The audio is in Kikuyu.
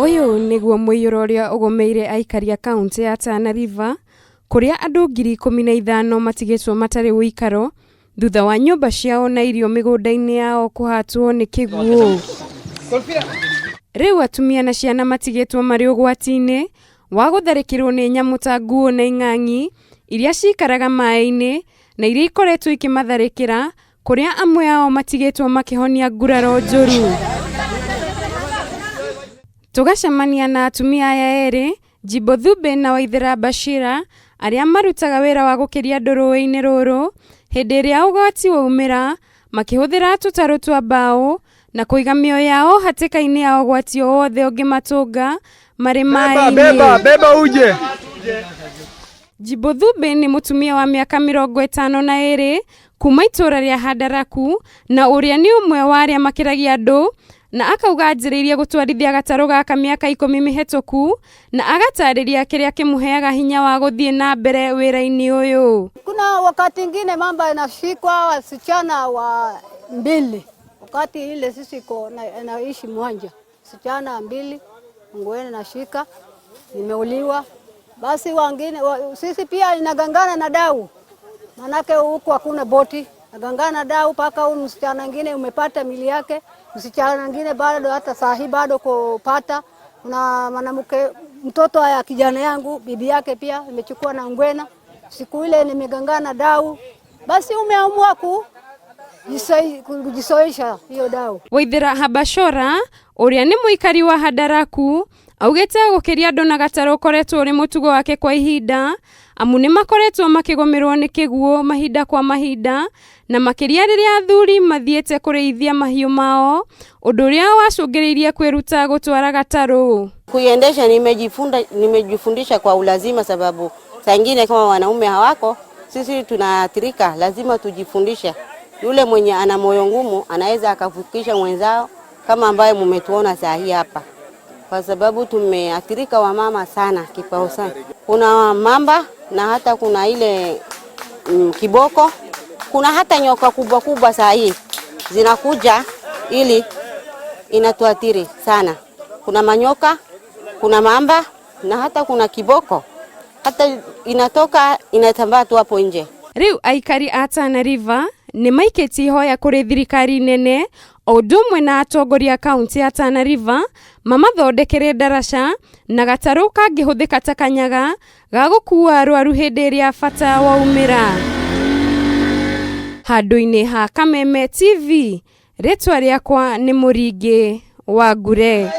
Ũyũ nĩguo mũiyũro ũrĩa ũgũmĩire aikari a kauntĩ ya Tana River, kũrĩa andũ 15,000 matigĩtwo matarĩ ũikaro thutha wa nyũmba ciao na irio mĩgũnda-inĩ yao kũhatwo nĩ kĩguũ. Rĩu atumia na ciana matigĩtwo marĩ ũgwati-inĩ wa gũtharĩkĩrwo nĩ nyamũ ta nguũ na ing'ang'i iria cikaraga maĩ-inĩ na iria ikoretwo ikĩmatharĩkĩra kũrĩa amwe ao matigĩtwo makĩhonia nguraro njũru. Tũgacemania na atumia aya erĩ, Jimbo Thube na Waithera Bashira, arĩa marutaga wĩra wa gũkĩria andũ rũĩ-inĩ rũrũ hĩndĩ ĩrĩa ũgwati waumĩra, makĩhũthĩra tũtarũ twa mbaũ na kũiga mĩoyo yao hatĩka-inĩ ya ũgwati o wothe ũngĩmatũnga marĩ Beba, beba, maĩ-inĩ. beba uje. Jimbo Thube nĩ mũtumia wa mĩaka 52 kuma itũũra rĩa Handaraku na ũrĩa nĩ ũmwe wa arĩa makĩragia andũ na akauga anjĩrĩirie gũtwarithia gatarũ gaka mĩaka 10 mĩhetũku na agatarĩria kĩrĩa kĩmũheaga hinya wa gũthiĩ na mbere wĩra-inĩ ũyũ. Kuna wakati ingine mambo yanashikwa wasichana wa mbili, wakati ile sisi ko naishi Mwanja, wasichana mbili ngwene nashika nimeuliwa, basi wangine sisi pia inagangana na dau, manake huku hakuna boti, nagangana na dau mpaka huyu msichana mwingine umepata mili yake, msichana mwingine bado hata sahi bado kupata. Kuna mwanamke mtoto ya kijana yangu bibi yake pia imechukua na ngwena. Siku ile nimegangana dau, basi umeamua kujisoisha hiyo dau. Waithera Habashora ũrĩa nĩ mũikari wa Handaraku augĩte gũkĩria andũ na gatarũ ũkoretwo ũrĩ mũtugo wake kwa ihinda amu nĩ makoretwo makĩgũmĩrwo nĩ kĩguũ mahinda kwa mahinda na makĩria rĩrĩa athuri mathiĩte kũrĩithia mahiũ mao ũndũ ũrĩa wacũngĩrĩirie kwĩruta gũtwara gatarũ. Kuiendesha nimejifundisha kwa ulazima, sababu saa ingine kama wanaume hawako, sisi tunaathirika, lazima tujifundishe. Yule mwenye ana moyo ngumu anaweza akavukisha mwenzao kama ambaye mumetuona saa hii hapa, kwa sababu tumeathirika wamama sana, kipao sana. Kuna mamba na hata kuna ile kiboko, kuna hata nyoka kubwa kubwa saa hii zinakuja ili inatuathiri sana. Kuna manyoka, kuna mamba na hata kuna kiboko, hata inatoka inatambaa tu hapo nje. Rĩu aikari a Tana River nĩ maikĩtie ihoya kũrĩ thirikari nene o ũndũ ũmwe na atongoria a kaunti ya Tana River mamathondekere ndaraca na gatarũ kangĩhũthĩka ta kanyaga ga gũkuua arwaru hĩndĩ ĩrĩa bata waumĩra. Handũ-inĩ ha Kameme TV, rĩtwa rĩakwa nĩ Mũringĩ wa Ngure.